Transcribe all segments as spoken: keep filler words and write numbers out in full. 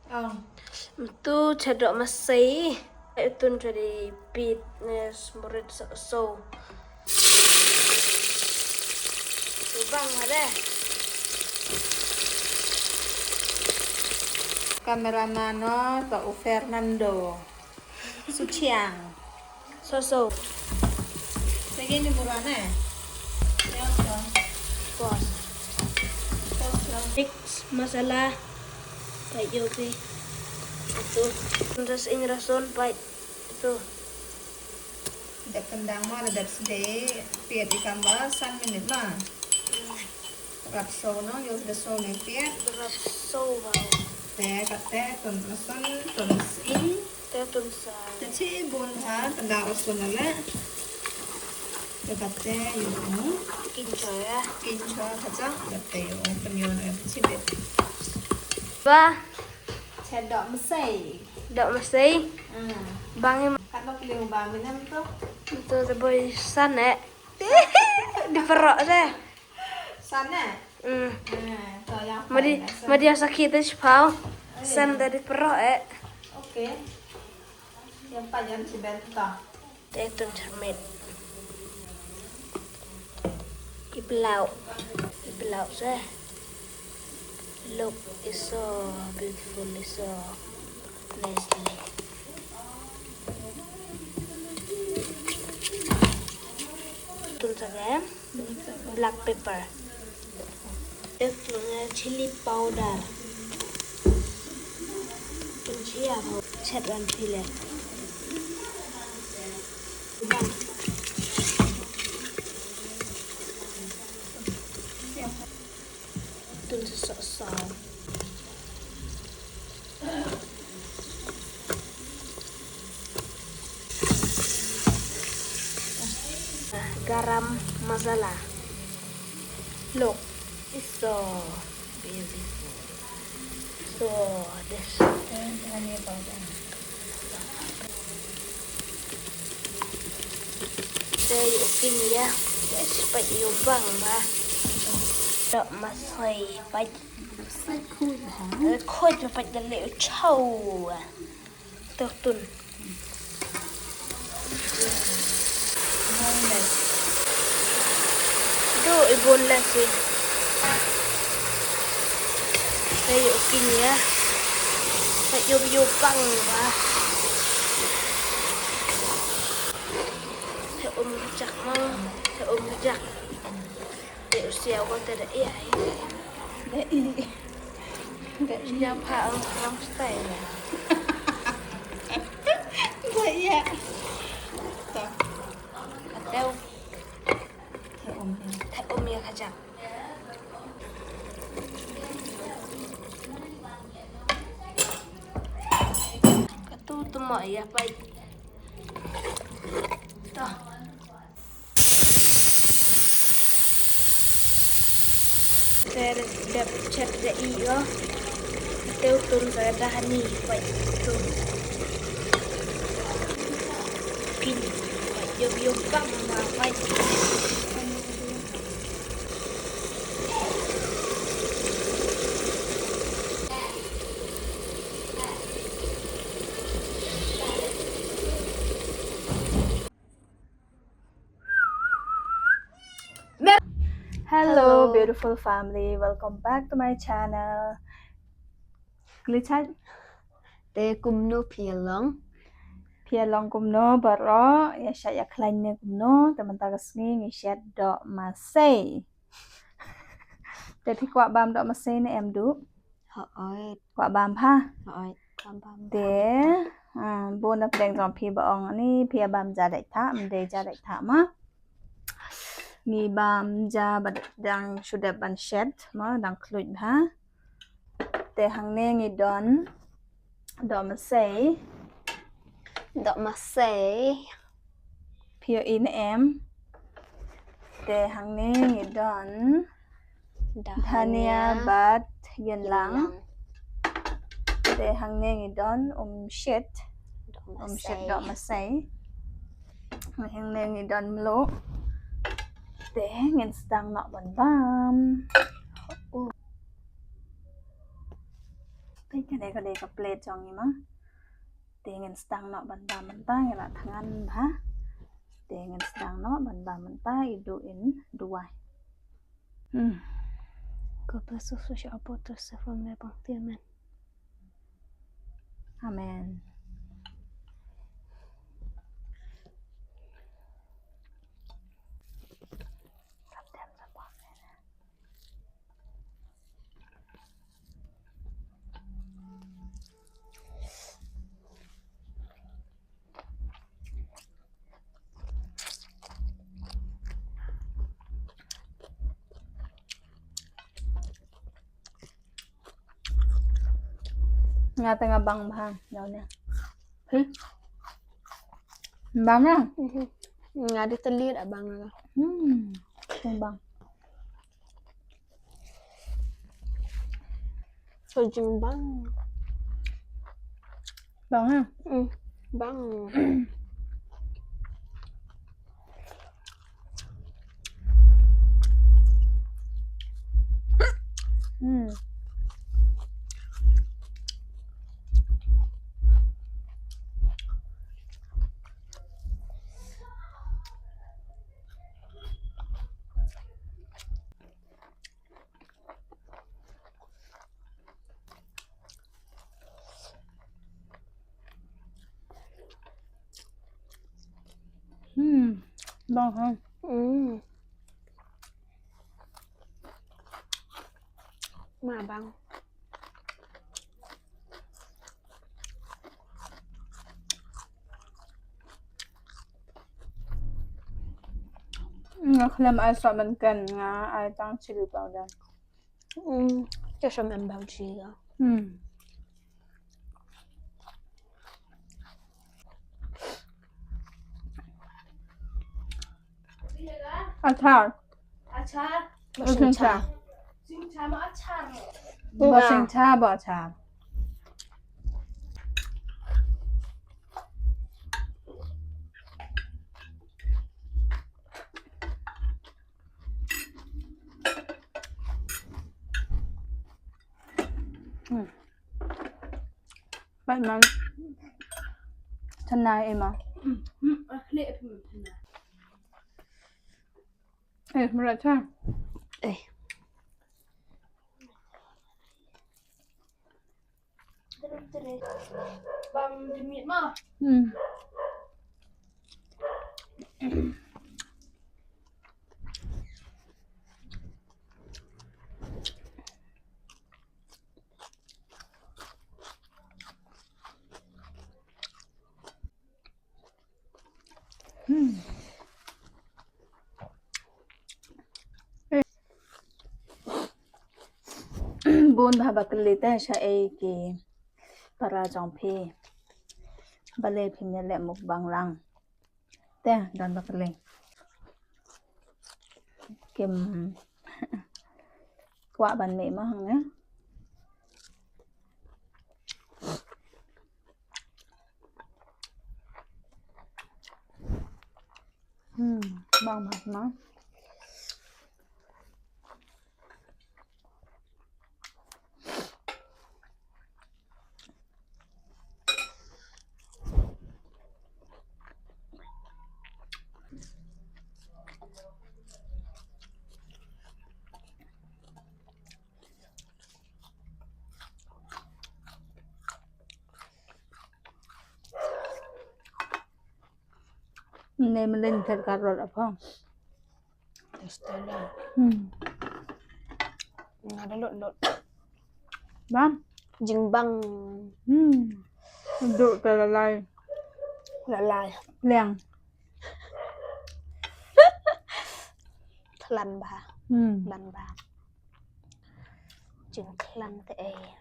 Ong. Mynta cha doh masei. Itun cha dei pit ne smurit so so. Lubang ha de. Cameraman no to u Fernando. Suchiang. So so. Lagi ni murah ne. Ya so. Pos. Pos lang. Mix masala. Pait ïa u phi. Ito. Nda syiñ rason pait. Ito. Dep kyndang ma, dep sdei, peit i kam ba san minit ma. Rap so no, ïoh da so ne peit. Rap so ba. Te kate tun rason, tun syiñ. Te tun sa. Te chi bun ha, tanda rason na le. Te kate ïoh. Kin choy ya. Kin choy kacang, kate ïoh, pynïoh ne chi bit. Ba. Cha doh masei. Doh masei. Hmm. Bang em. Kat nok liu bang minam tu. Tu te boy san eh. Di perok te. San eh. Hmm. Hmm. To yang. Madi, madi asaki te chipau. San te di perok eh. Okay. Yang pajan si bento. Te tun charmit. I blau. I blau se. Look, it's so beautiful, it's so nicely. Tun sa ke black pepper. Ek chili powder. Chet wan phi le. Tun sa so so. Garam masala. Look, it's so beautiful. So this. Te ïoh u kin ïa. Yes, pait ïoh bang ba. Doh masei pait. Masei khuid ha. Khuid pait da leh u chau. Te tun. Boneless. Duh i boneless i. Te ïoh u kin ïa. Te ïoh ïoh bang ba. Te um jak ma. Te um jak. Te u siaw ko te da i ai. Da i. Da i. Siaw pha ang ang style. Da i ya. To. Ateu. Te um ya. Te um ya kajak. Katu tu mo ya pai. To. Ter dep chet de io. Teu tun sa dahani pai tu. Pin pai yo yo bang ma pai. Hello, hello, beautiful family. Welcome back to my channel. Klichat. Te kumno phi long? Phi long kumno baroh, ïa sha ïa khlaiñ ne kumno, te mynta ka sngi ngi shet doh masei. Te phi kwah bam doh masei ne em du? Hooid. Kwah bam ha? Hooid, kwah bam. Te, ah, bun na pdeng jong phi ba ong ni, phi ïa bam ja dei tha, ym dei ja dei tha ma. Ngi bam ja ba dang shu dep ban shet, ma, dang khluit bha. Te hangne ngi don doh masei. Doh masei. Phi ïohi ne em. Te hangne ngi don dhania, dhania bad ïing lang. Ïing lang. Te hangne ngi don umshit. Doh masei. Umshit doh masei. Hangne ngi don mluh. Te ngin sdang noh ban bam. Uh. Peit Kane ka dei ka plate jong ngi ma. Te ngin sdang noh ban bam mynta, ngi la thngan bha. Te ngin sdang noh ban bam mynta, i duh in duwai. Hmm. Ko pasu su sha apo terus sa from me bang ti amen. Amen. Nga tengah bang bha daw ne. Hei. Bang ah. Nga di telir abang ah. Hmm. Teng bang. So jing bang. Bang ha. Hmm. Bang. Hmm. Hmm, bang ha. Hmm. Ma bang. Nga khlem ai salt mynken, nga ai tang chili powder. Hmm, just remember chili. Hmm. Achar. Achar. Ba sngewcha. Ba sngewcha ba achar. Hmm. Bad man. Tana ema. Hmm, hmm, ah, ne, eh, tana. Eh, mula cha. Eh. Bam di mit ma. Hmm. Hmm. Bun bha ba kylli te sha ei ki para jong phi. Balei phim ïaleh mukbang lang. Te don ba kylli. Kim kwah ban mih ma hangne. Hmm, bang ma ma. Ne melen ter karot apa? Testa na. Hmm. Nga da lut lut. Bang? Jingbang. Hmm. Duk ta lalai. Lalai. Liang. Klan ba. Hmm. Klan ba. Jingklan te eh.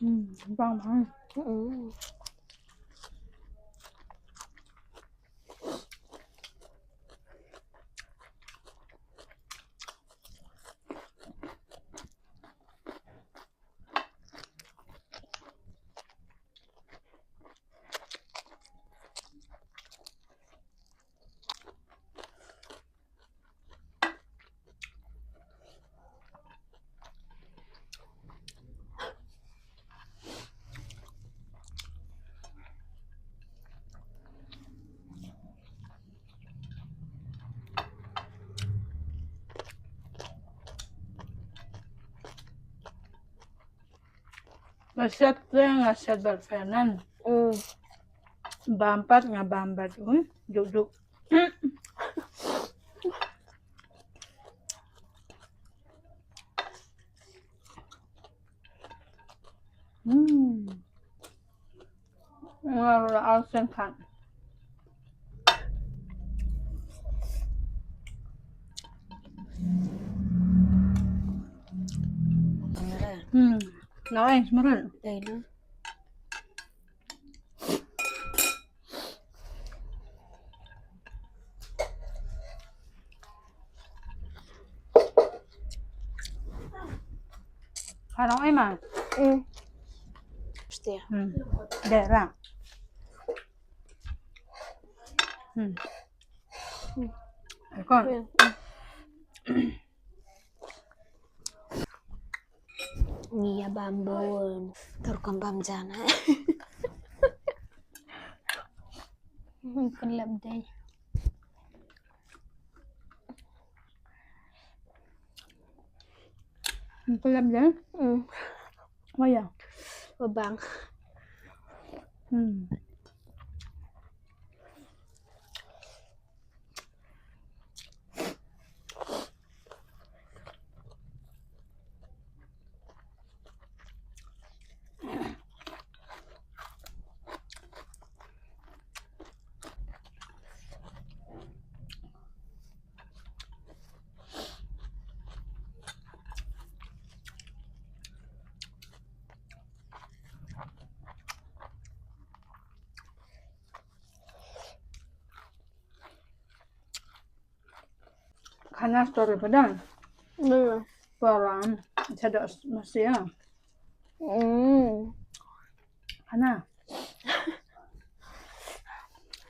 Hmm, bang bang. Mm. Nga siat te nga siat bad Fernan. Mm. Bam pat nga bam bad un. Juk juk. Hmm. Nga ruh la ar sien pat. Hmm. Nawei, smerit. Dei na. Ka long ai ma? Mm. Hostia. Hmm. Dera. Hmm. Ai kon. Ngi ïa bam bun. Tur kam bam jana. Kan lap dei. Kan lap dei. Hmm. Wa ïa. Wa bang. Hmm. Khana story padan. Hmm. Paran, chado masia. Hmm. Khana.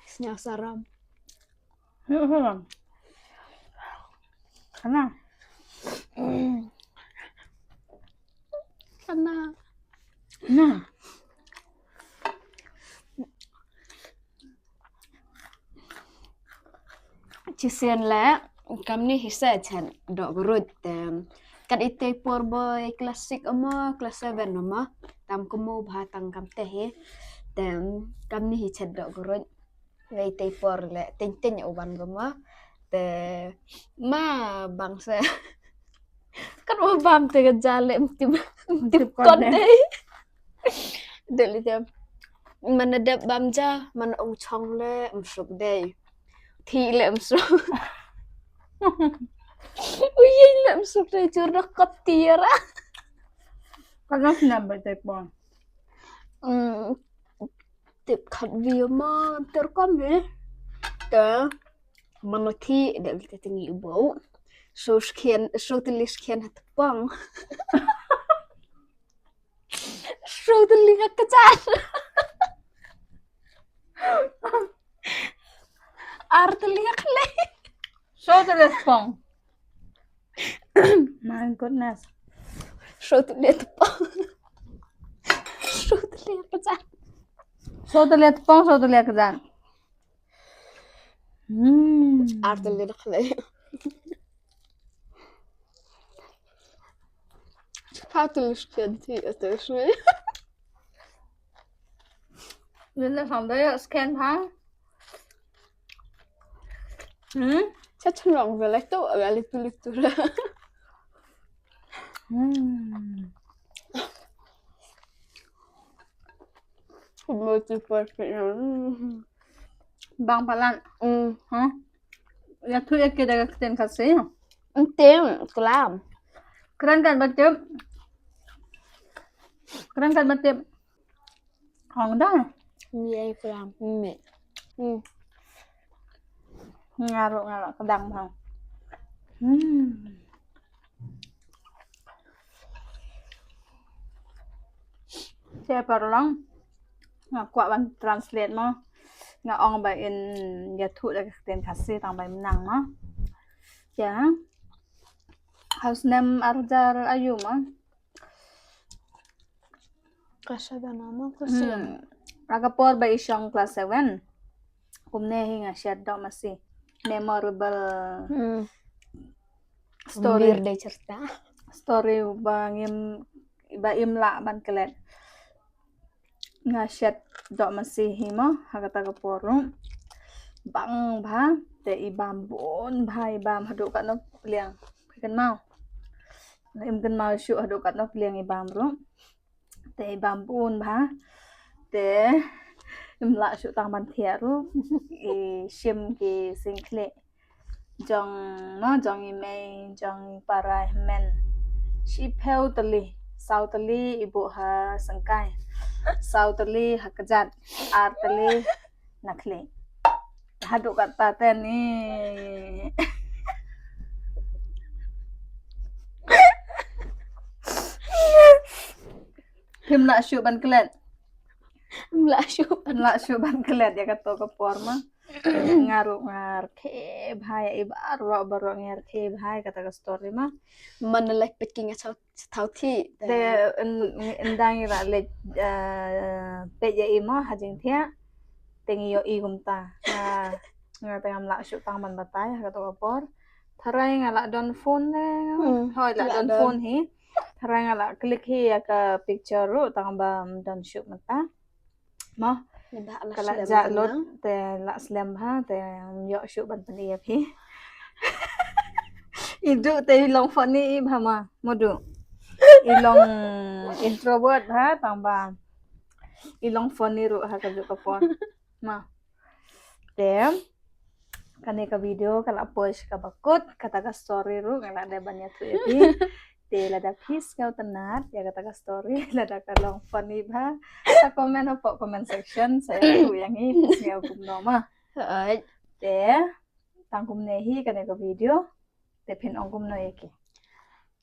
Snya saram. Snya saram. Khana. Hmm. Khana. Na. Shisien leh, kamni hi sa chan dohkyrut te. Kat itei por boi class six amo, class seven amo. Tam kumno bha tang kamte hi. Te kamni hi chan dohkyrut. Wei tei por leh, teng teng u wan kumno. Te ma bang se. Kan wa bam te ka ja leh mtip, mtip kon dei. Dei leh te. Mana dep bam ja, mana ong chong leh msuk dei. Thi leh msuk. Ui, leh msuk dei jur da kot tiara. Kan nas nam ba tei por. Mm. Tip khat view ma ter kam hi. Te mana thi de te tingi u bau. So skin, so te li skin hat pang. So te li ka chan. Ar te li ka le. So te li pang. My goodness. Shu tu le tepong. Shu tu le kejang. Shu tu le tepong, shu tu le kejang. Hmm. Ar tu le dak le. How to skin tea at this way? Lila sampai ya scan ha. Hmm? Sa chunong vele tu, vele tu tu. Hmm. Multi perfect. Hmm. Bang palat. Hmm. Hah? Ya tu ya kita ktien Khasi. Ktien, kelam. Kren kan betul. Kren kat matip. Hong da. Mi ai kram mi. Hmm. Nga ruh nga lah kedang bang. Hmm. Che parlong. Nga kwah ban translate mo. Nga ong ba in ïathuh da ka ktien Khasi tang ba in nang mo. Ya. Hau snem arhajar ayu mo. Kasa da nama kasa. Hmm. Ha ka por ba i shong class seven. Kumne hi nga shet doh masi. Memorable Hmm. story. Dei cerita. Story ba ngim ba im lah ban klet. Nga shet doh masi hi mo ha kata ka por ruh. Bang bha te i bam bun bha i bam haduh katno pliang. Kan mau. Im kan mau shu haduh katno pliang i bam ruh. Te i bam bun bha. Te im lah shu tang ban thiah ruh. I shim ki singkhlieh. Jong no jong i mei jong i para i hynmen. Shiphew tylli, saw tylli i buh ha sengkai. Saw tylli ha kjat, ar tylli na khlieh. Haduh katta te ni. Phim lah shu ban klet. Mla shu. Lah shu ban klet ïa kato ka por ma. Nga ruh nga rkhie bha ïa i baroh baroh nga rkhie bha ïa kata ka story ma. Man lek pet ki nga chaw thaw thi. Te ynda ngi la leit peit ïa i ma ha jingthiah. Te ngi ïoh i kumta. Nga te ngam lah shu tang ban batai ha kato ka por. Tharai nga la don phone ne. Hoi la don phone hi. Tharai nga la click hi ïa ka picture ruh tang ba don shu mynta. Mo. Ka la jah lut te la slem ha te ïoh shu ban pyni ïa phi. I duh te i long funny i bha ma mo duh. I long introvert ha tang ba i long funny ruh ha ka juh ka por. Ma. Te kane ka video ka la post ka ba kut kata ka story ruh nga la dei ban ïathuh ïa phi. Te lada phi sngew tynnat ïa kata ka story lada ka long funny bha sa comment hapoh comment section sa ïathuh ïa ngi phi sngew kumno ma. Te tang kumne hi kane ka video. Te phin ong kumno ïa ki.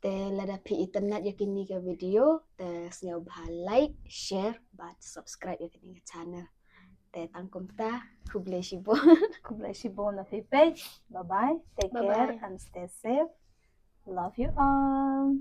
Te lada phi itynnat ïa kine ka video te sngew bha like, share bad subscribe ïa kane ka channel. Te tang kumta khublei shibun. Khublei shibun na phi peit. Bye bye. Take care and stay safe. Love you all.